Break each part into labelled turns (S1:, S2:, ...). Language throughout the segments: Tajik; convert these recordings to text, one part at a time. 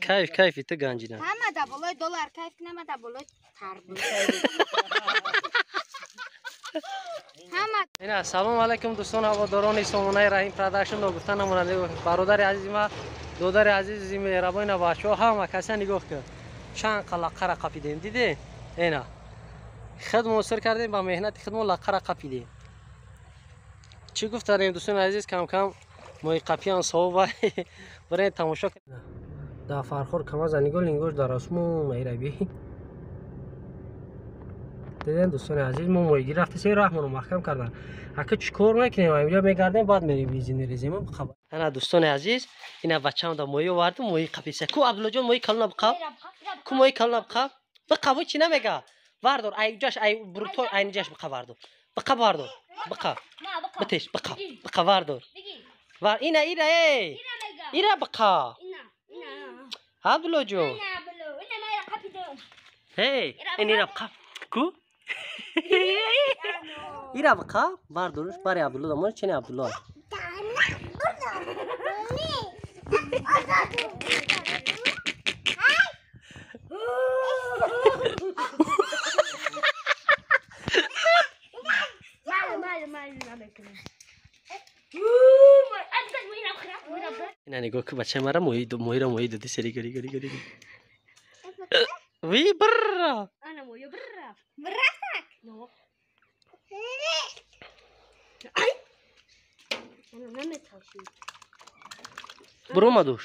S1: Кайф кайфи ту ганҷина.
S2: Ҳама да болои доллар кайф кунам, да болои тарбуз. Ҳама.
S1: Ина салом алайкум дӯстон, ҳаводорони сомонаи Раҳим Продакшн. Ногуфта намонад бародари азизи ма, додари азизи меҳрабон, бачаҳо ҳама каса нигоҳ кун. Чанд лаққара қапидем, диде? Ина. Хидмо сир кардем, ба меҳнати хидмо лаққара қапидем. Чӣ гуфтарем дӯстони азиз, кам-кам мои қапиан савоба барен тамошо кунед. Да фархор камаза нигоҳ лингош дар осмон майраби. Диден дӯстони азиз, мо моҳигирӣ рафтесем, раҳмонро маҳкам кардан. Ака чӣ кор мекунем? Инҷо мегардем, баъд мерем бензин мерезем. Ана дӯстони азиз, ина бачаам да моҳӣ овардум, моҳи қаписа. Ку Абдуллоҷон моҳи калона биқаб? Ку моҳи калона биқаб? Биқаб, чӣ намега? Вардор, ай ҷаш, ай брутой, айниҷаш биқа вардор. Биқа вардор. Биқа. Битеш, биқа. Биқа вардор. Вар ина ира эй. Ира биқа. Абдуллоҷон. Эй, ин ира биқа. Ку? Ира биқа, вардорш бари Абдулло дамон чени Абдулло. Ина нигоҳ ку бачаи мара моҳиро моҳӣ доди сери гори гори гори. Ви брра.
S3: Ана моҳи брра.
S2: Бррак.
S3: Ай. Ана наметавши.
S1: Буромадуш.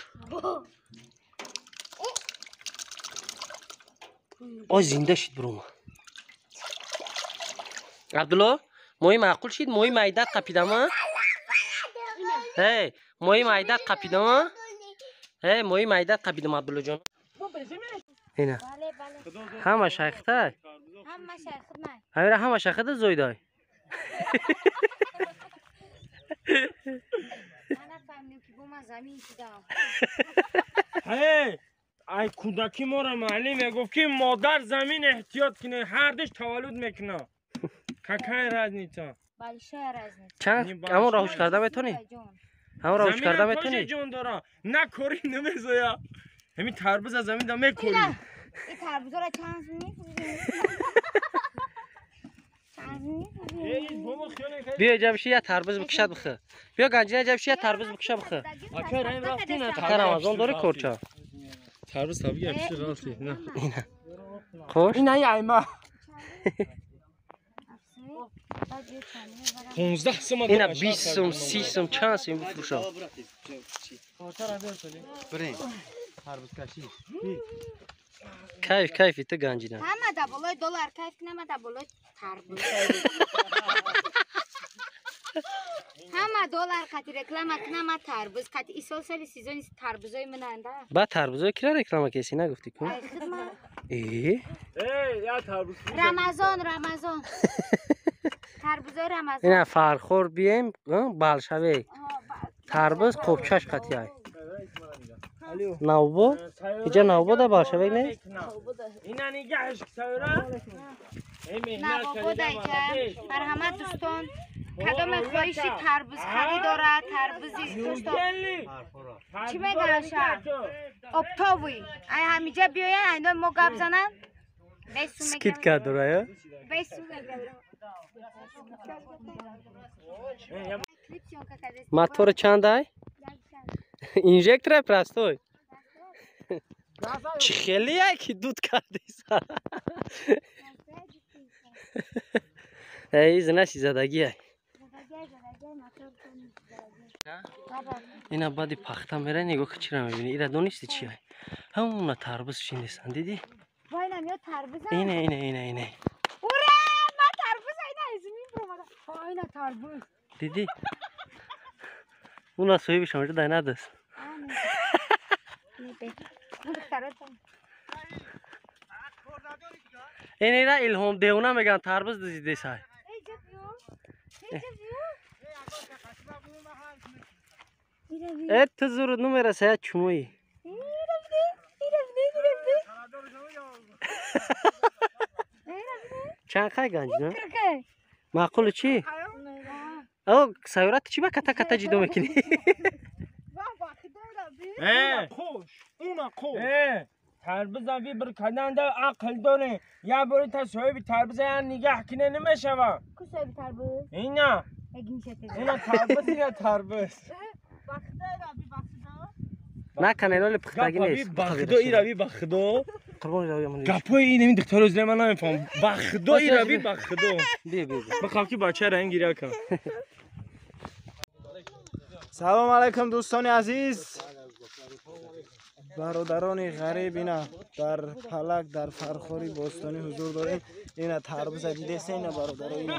S1: Ой зинда шид бурома. Абдулло, моҳи маъқул шид, моҳи майдат қапидама? Эй, моҳи майдат қапидама? Эй, моҳи майдат қапидам Абдуллоҷон. Ина. Ҳама шайхтай?
S2: Ҳама шайхтай.
S1: Ҳамира ҳама шайхта зойдай.
S2: Мана фаҳмидам ки бо ман замин шудам.
S4: Эй, ай кӯдаки моро маълим мегуфт ки модар замин эҳтиёт кунед, ҳардуш таваллуд мекунад. Какая разница?
S2: Большая разница.
S1: Чанд ҳамон роҳуш карда метавонӣ? Ҳамон роҳуш карда метавонӣ?
S4: Ҷон дора. На кори намезоя. Ҳамин тарбуз аз замин да мекорӣ.
S2: Ин тарбузро чанд сум мефурӯшем? Чанд сум мефурӯшем?
S1: Биё ҷабши я тарбуз бикушад бихӯ. Биё ганҷина ҷабши я тарбуз бикуша бихӯ.
S4: Ака Раҳим рафтӣ на?
S1: Ака Рамазон дори корча.
S4: Тарбуз табиги ҳамши рафтӣ. На.
S1: Ина. Хош?
S4: Ина айма. 15 сум.
S1: Ина 20 сум, 30 сум, чанд сум бифурӯшам. Кайф кайфи ту ганҷина.
S2: Ҳама да болои доллар кайф кунам, да болои тарбуз. Ҳама доллар қати реклама кунам, тарбуз қати. Исол соли сезони тарбузои минанда.
S1: Ба тарбузои кира реклама кеси нагуфтӣ ку?
S2: Ай хидма.
S1: Э?
S4: Эй, я тарбуз.
S2: Рамазон, Рамазон. Тарбузои Рамазон.
S1: Ина фархор бием, балшавек. Тарбуз қопчаш қати ай. Навбо? Иҷа навбо да балшавек не?
S4: Ина нигаҳш сайра.
S2: Навбо да иҷа. Марҳамат дӯстон. Кадоме хоҳиши тарбуз харид дорад, тарбузи дӯстон. Чӣ мегаша? Оптовый. Ай ҳамиҷа биёянд, айно мо гап зананд.
S1: Скидка дора, я?
S2: Бесум мегӯянд.
S1: Мотор чандай? Инжектор простой. Чӣ хеле яки дуд кардиса. Эй, знаси задагӣ. Ина баъди пахта мерай, нигоҳ ки чира мебинӣ. Ира донисти чи ай? Ҳамона тарбуз шиндесан, дидӣ?
S2: Вайнам ё тарбуз?
S1: Ина, ина, ина, ина.
S2: Ура! Ма тарбуз айна измин буромада. Айна тарбуз.
S1: Дидӣ? Уна соҳибиш ҳамаҷо дай надост. Ин ира Илҳом девона мегӯянд, тарбуз дизидесай. Э, ту зуруд намераса, я чумои. Чанд қай ганҷ, на? Маъқулу чӣ? О, сайёра ту чӣ ба ката ката ҷидо мекунӣ?
S4: Қош, уна қош. Тарбуза вибр карданда ақл доре. Я бори та соҳиби тарбуза я нигаҳ кине намешава.
S2: Ку соҳиби тарбуз?
S4: Ина. Ина тарбуз, ина тарбуз.
S1: Накане лоли пухтагӣ нест.
S4: Ба худо ирави ба худо.
S1: Қурбон равам.
S4: Гапои ин ин духтаро зира ман намефаҳмам. Ба худо ирави ба худо.
S1: Би би.
S4: Бихоҳам ки бача ранг гиря кун.
S5: Салом алайкум дӯстони азиз. Бародарони ғариб ина дар палак дар Фархори бостонӣ ҳузур дорем. Ина тарбуза дидеса ина бародаро ина.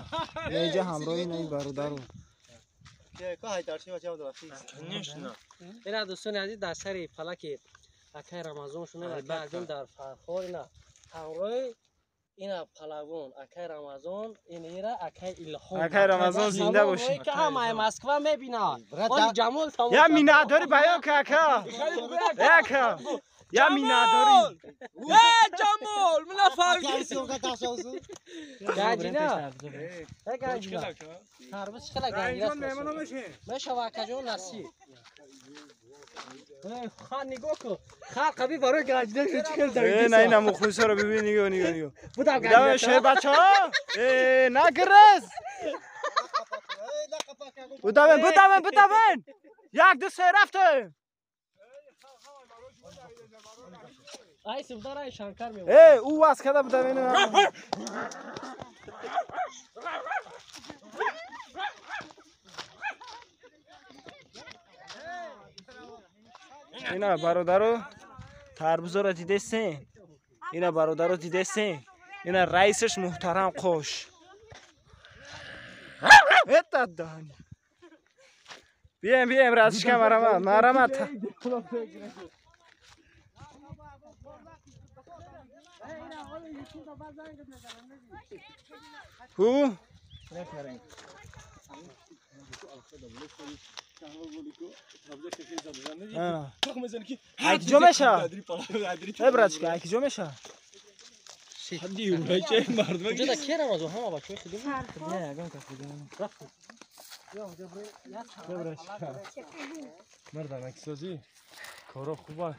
S5: Инҷа ҳамроҳи ина бародаро.
S1: Ина дӯстони азиз дар сари палаки акай Рамазон шуна акай азим дар Фархор ина ҳамроҳи ина палагон акай Рамазон ин ира акай Илҳом.
S5: Акай Рамазон зинда бошӣ.
S1: Ки ҳамаи Москва мебинад. Оли Ҷамол тамом.
S5: Я миннатдорӣ баён ка ака. Ака. Я миннатдорӣ.
S4: Э Ҷамол, мана фарқи.
S1: Ганҷина. Э ганҷина. Тарбуз чӣ хела ганҷина. Мешава акаҷон насиб. Хан нигоҳ кун. Халқ аби барои ганҷина шуд чӣ хел
S5: Э на ина мухлисоро бибин нигоҳ нигоҳ нигоҳ.
S1: Будам
S5: ганҷина. Шер бачаҳо. Э нагрез. Будавен будавен будавен. Як ду се рафтем.
S1: Ай субдар ай Шанкар меояд.
S5: Э ӯ вас када будавен. Ина бародаро тарбузоро дидесен. Ина бародаро дидесен. Ина раисаш муҳтарам қош. Это дани. Бием бием разишка марамат марамат. Ку? Акиҷо меша? Э братчика, акиҷо меша?
S1: Ҷода ки Рамазон ҳама бачаҳои худим.
S5: Не, ягон кас худим.
S4: Мардонаксозӣ коро хуба.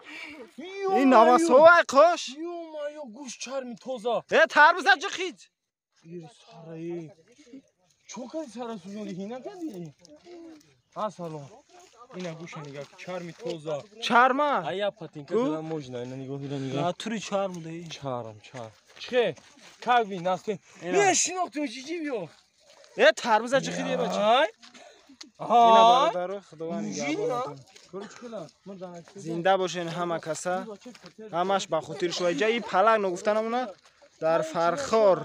S5: Ин навасовай қош.
S4: Ё-моё, гӯшт чарми тоза.
S5: Э тарбуза ҷихид.
S4: Ир сараи. Чо кади сара сӯзондӣ? Ҳина кади? А салом. Ина гӯша нигаҳ, чарми тоза.
S5: Чарма?
S4: А я патинка дала можно, ина нигоҳ, ина нигоҳ.
S5: Натури чарм даи.
S4: Чарм, чарм. Чхе? Как ви насте? Не шинохту чӣ биё?
S5: Э тарбуза ҷихид е бача.
S4: Ай.
S5: Ина бародаро худованд нигаҳбонатон. Зинда бошен ҳама каса. Ҳамаш ба хотири шумо. Ҷа и палак ногуфта намона дар Фархор.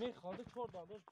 S4: Мехоҳад чор дандош.